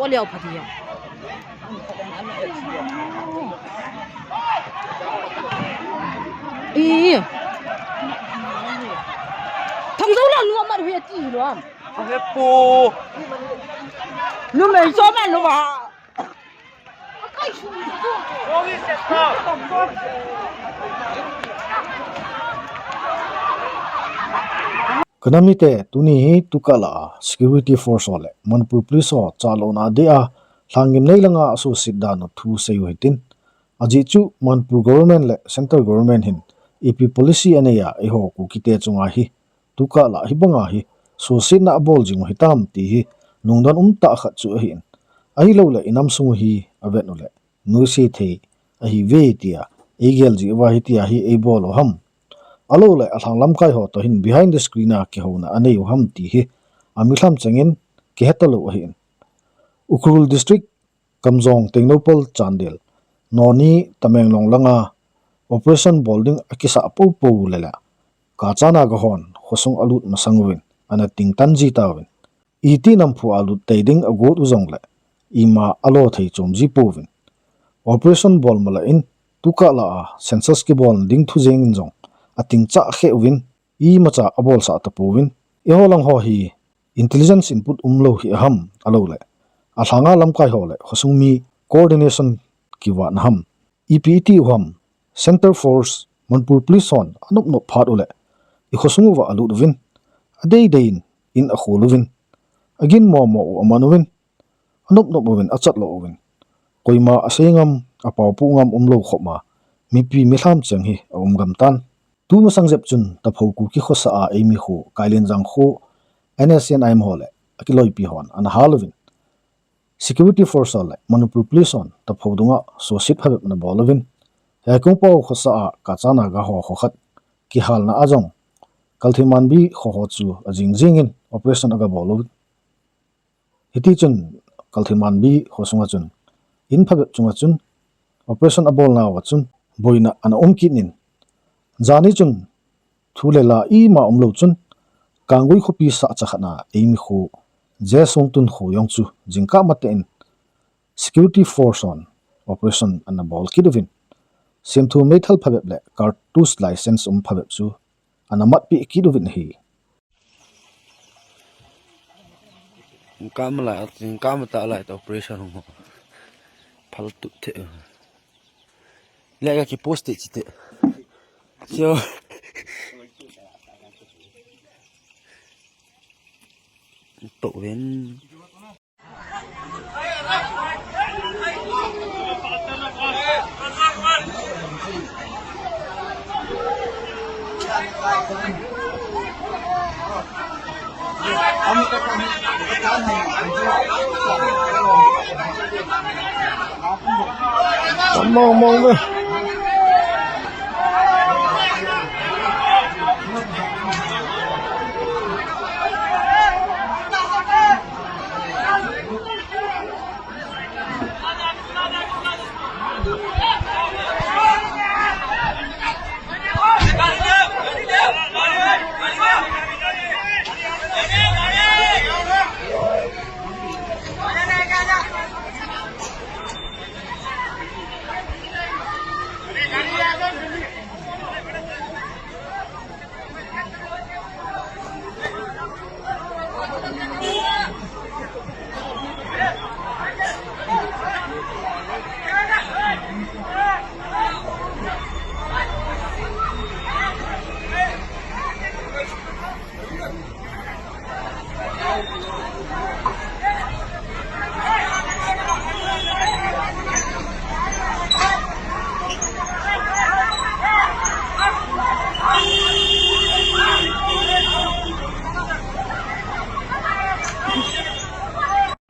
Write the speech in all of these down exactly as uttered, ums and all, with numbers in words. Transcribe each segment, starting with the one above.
Leo pha dia. Ih. Thangzo la nu amat hu ati lo am. Hepu. Numei cho man lo ba. Ka nam mite, tuni hi tukah lah a security force ho le Manipur Police ho chalona dia lhanggim nei langa asuhset dan u thu sei u hitin. Ajeh chu Manipur government le central government hin ipi policy anei a eiho Kukite chunga hi tukah lah hibanga hi suhsetna abol jing u hitam ti hi lungdon umtah khat chu ahin. Ahilouleh inam sung u hi avet uleh nuisat thei ahiuve tia eigel jeh uva hitia hi eibol u ham. Ahilouleh alhang lamkai ho toh hin behind the screen a kihouna anei u ham ti hi amilham chengin kihe talou ahin. Ukhrul District, Kamjong, Tengnoupal, Chandel, Noni, Tamenglong langa operation bol ding akisah popo leh leh Kacha Naga hon khosung alut masang uvin ana tingtan ji tauvin. Iti namphu a lut tei ding agot u jongleh ima alo thei chom ji pouvin. Operation bol mala in tukah lah a census kibol ding thu jeng in jong atingchah khe uvin, imacha abolsah tapouvin. Eiho lang ho hi intelligence input umlou hi aham, ahilouleh alhanga lamkai ho le khosung mi coordination kivat na ham, ipi iti u ham, Centre Force, Manipur Police hon anop nop phat uleh ikhosung uva alut uvin, adeidei in in akhol uvin, aginmo mo u aman uvin, anop nop uvin, achat lo uvin. Koima asei ngam, apaopu ngam umlou khop ma, mipi milham cheng hi aum gam tan. Tumasang jep chun Taphou Kuki khosah a eimi kho, Kailenjang kho, N S C N I M ho le akiloipi hon ana hal uvin, security force ho le Manipur Police hon Taphou dunga suhset phabep ana bol uvin, Heikongpao khosah a Kacha Naga ho kho khat kihalna a jong Kalthimanbi kho ho chu ajing jing in operation aga bol uvin. Hiti chun Kalthimanbi kho sunga chun in phabep chunga chun operation abolna uva chun boina ana um kit in, jani chun thu le la ima umlou chun Kanggui khopi sahcha khat na eimi kho, Jesongtun kho jong chu jingkah matah in security force hon operation ana bol kit uvin, semthu meithal phabep le cartridge license um phabep chu ana matpeh kit uvin ahi. Jingkah ma lai, jingkah matah lai ta operation ho. Phal tup thei. Le ka kipost te chite. So. To ven. Mong mong ve.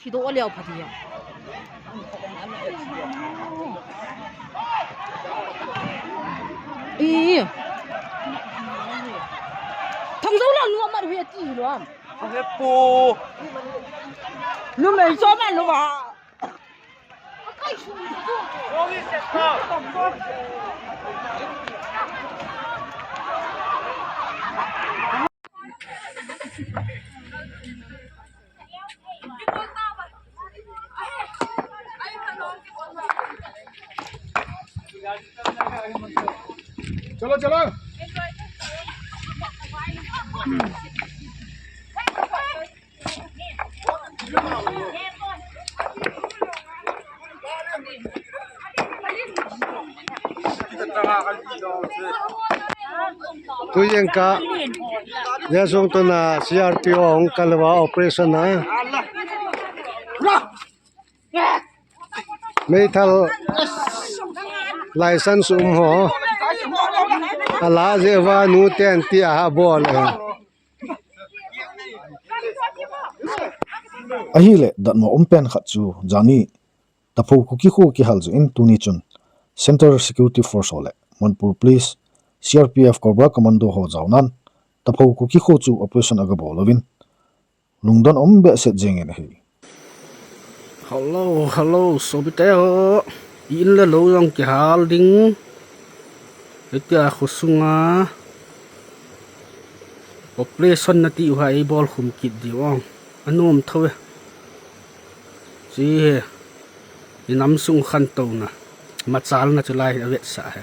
Thidoh leo pha dia. Ih. Thangzo la nu amat hu ati lo am. Hepu. Numei cho man lo ba. चलो, चलो। Tuyen ka, yasung tuna C R P O hung kalva operation na. Meithal license um ho. Ala jeva nu ten ti aha bol e. Ahile, datmo um pen khat chu, jani, Tapho Kuki kho kihal jeh in tuni chun, Central Security Force ho le, Manipur Police, C R P F Cobra Commando ho jaonan, Tapho Kuki kho chu operation aga bol uvin, lungdon um behseh jengin ahi. Hello, hello, sopite ho. In le lou jong kihal ding. Hitia khosunga operation nati u ha eibol khum kit diu ong. Anom tho e. Chi he. I nam sung khantouna. Machalna chu lai avetsah he.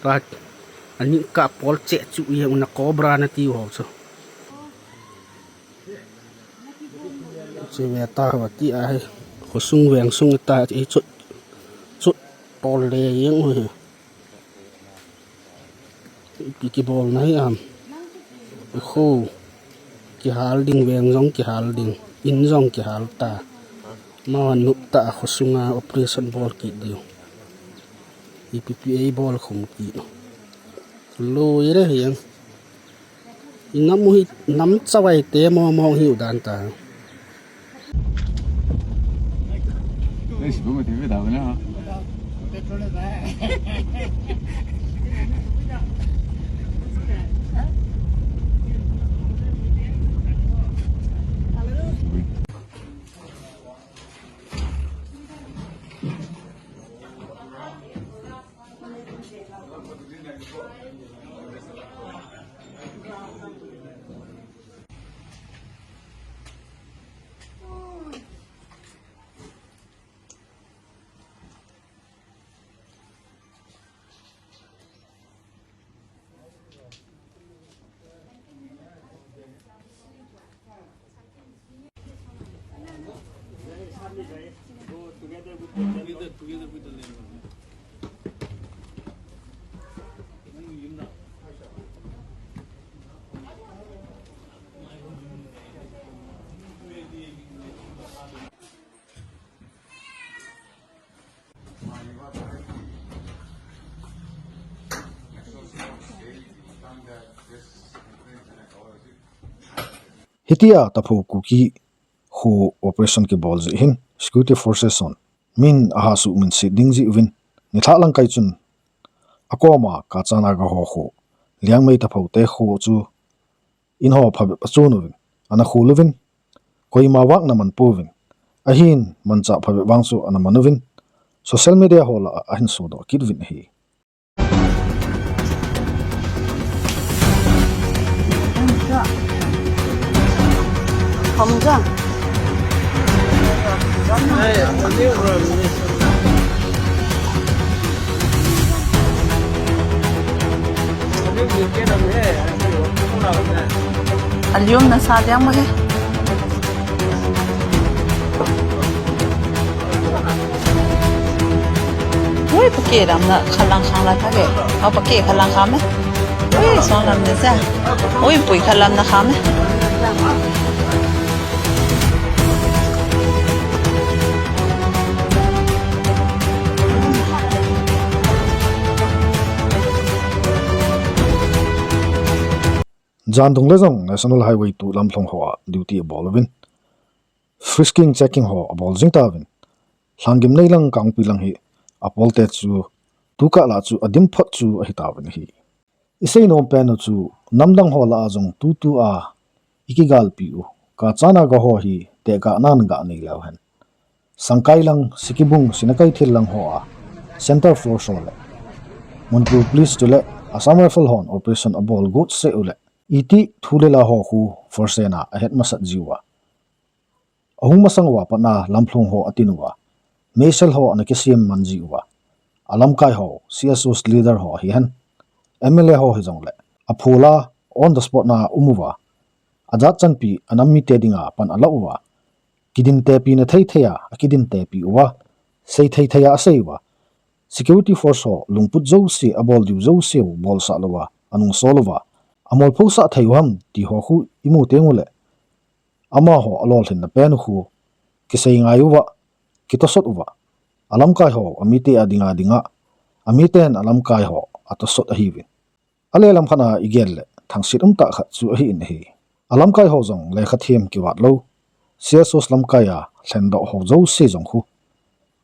Tua, ani ka pol che chu i he una Cobra nati u ho chu. Che ve ta ho ti a he. Khosung veng sung ta che chu. Chu tol le jeng u he. Ipi kibol na hi am. Kho kihal ding, veng jong kihal ding, in jong kihal ta. Mawan nup ta a khosunga operation bol kit diu. Ipi pi eibol khum kit. Loi re hiang. I nam u hi nam chavai te mo mo hi u dan ta. Hitia Tapho Kuki kho operation kibol jeh hin security forces hon min aha suhminset ding jeh uvin, nilhah lang kai chun akoma Kacha Naga ho kho, Liangmei Tapho te kho chu in ho phabep achon uvin, ana khol uvin, koima vang ana man pouvin, ahin manchah phabep vang chu ana man uvin, social media ho lah a ahin sodoh kit uvin ahi. Alium na sa liang mo he. Ui, pake lam na khalang khang la ta ke. Au, pake khalang khang me. Ui, song lam na sa. Ui, pui khalam na khang me. Jan dung le jong National Highway two lamlhong ho a duty abol uvin, frisking checking ho abol jing tauvin, Lhanggimnei lang Kangpokpi lang hi apolte chu tukah lah chu adim phot chu ahi tauvin ahi. Isei nom pen u chu namdang ho lah a jong tutu a ikigalpi u Kacha Naga ho hi tekahnan gah nei leu hen. Sangkai lang, Sikibung, Sinakeithel lang ho a Central Force ho le Manipur Police chule Assam Rifle hon operation abol got seh u le, iti thu le la ho khu force na ahet masat jiu a, ahung masang uva pat na lamlhong ho atin uva, meisel ho ana kisem man jiu a, alamkai ho, C S Os leader ho ahi hen. M L A ho hijongle, aphola, on the spot na um uva, ajat chanpi anam mite dinga pan alah uva, kidintepi na thei thei a, akidintepi uva, sei thei thei a asei uva, security force ho lungput jouse, abol diu jouse u bolsah louva, anungsol uva, amolphosah thei u ham ti ho khu imu teng ule, amaho alolhinna pen u khu kisei ngai uva, kitosot uva, alamkai ho amite a dinga dinga, amiten alamkai ho atosot ahiuvin. Alelam khat a igel le thangsit umtah khat chu ahin ahi. Alamkai ho jong lekha them kivat lou, C S Os lamkai a lhendoh ho jouse jong khu,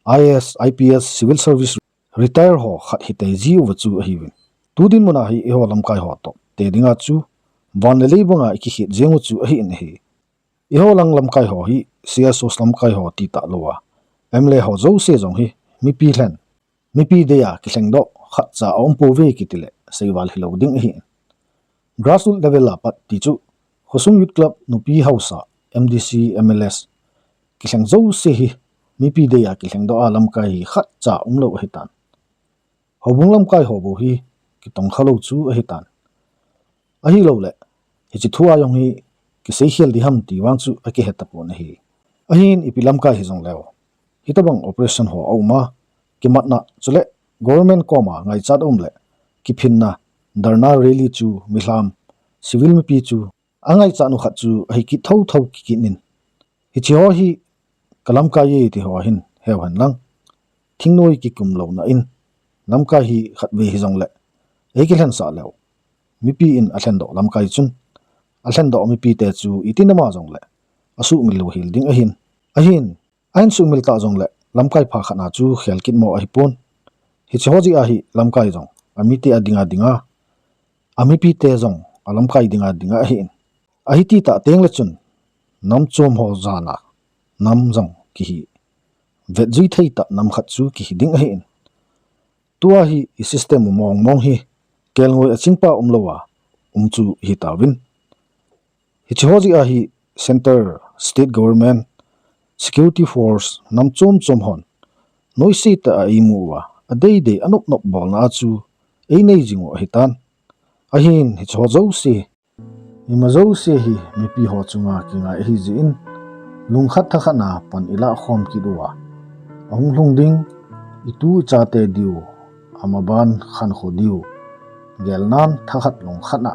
I A S, I P S, civil service retire ho khat hitei ji uva chu ahiuvin. Tu dinmun a hi eiho lamkai ho toh te dinga chu van le lei banga ikikhet jeng u chu ahin ahi. Eiho lang lamkai ho hi C S Os lamkai ho ti talouva, M L A ho jouse jong hi mipi lhen, mipi dei a kilhengdoh khatcha aumpouve kiti le seival hilou ding ahin. Grassroot level a pat ti chu, khosung youth club, nupi haosa, M D C, M L As, kilheng jouse hi mipi dei a kilhengdoh a lamkai hi khatcha umlou ahitan. Houbung lamkai ho bou hi kitongkha lou chu ahitan. Ahilouleh, hiche thu a jong hi kiseikhel ding ham ti vang chu akihe tapon ahi. Ahin ipi lamkai hijongleu, hitobang operation ho aum a, kimatna chule government koma ngaichat aum le, kiphinna, dharna rally chu milham, civil mipi chu angaichat u khat chu ahi kit thotho kikit in, hiche ho hi kalamkai e ti ho hin heu hen lang, thingnoi kikum louna in, lamkai hi khatvei hijongle eikilhensah leu, mipi in alhendoh lamkai chun, alhendoh mipite chu iti nama jongle asuhmil louhel ding ahin. Ahin, ahin suhmil tah jongle lamkai pha khat a chu khel kit mo ahipon. Hiche ho jeh a hi lamkai jong amite a dinga dinga, amipite jong alamkai dinga dinga ahin. Ahiti tah tengle chun, nam chom ho jana nam jong kihi, vetjui thei tah nam khat chu kihi ding ahin. Tua hi i system u mong mong hi, kelngoi achingpa umlouva um chu hitauvin. Hiche ho jeh a hi centre, state government, security force, nam chom chom hon noise tah a eimu uva, adeidei anop nop bolna a chu einei jing u ahitan. Ahin hiche ho jouse, ima jouse hi mipi ho chunga kingai ahijeh in, lungkhat thakhat na pan ilah khom kit uva, ahung lhung ding, itu ichate diu, amaban khankho diu, gelnan thakhat lungkhat a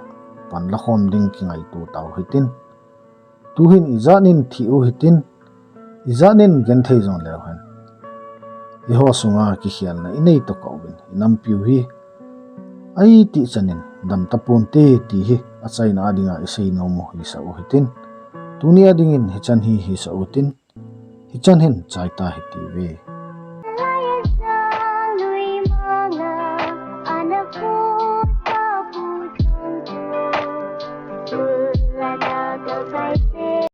pan lakhom ding kingaito tau hitin. Tuhin ijat in thi u hitin, ijat in genthei jongleu hen, eiho sunga kikhelna inei toh kauvin, inampiu hi aiti chan in dam taponte ti hi achaina a dinga isei nom u hisah u hitin. Tuni a dingin hichan hi hisah utin, hichan hin chaita hitiuve.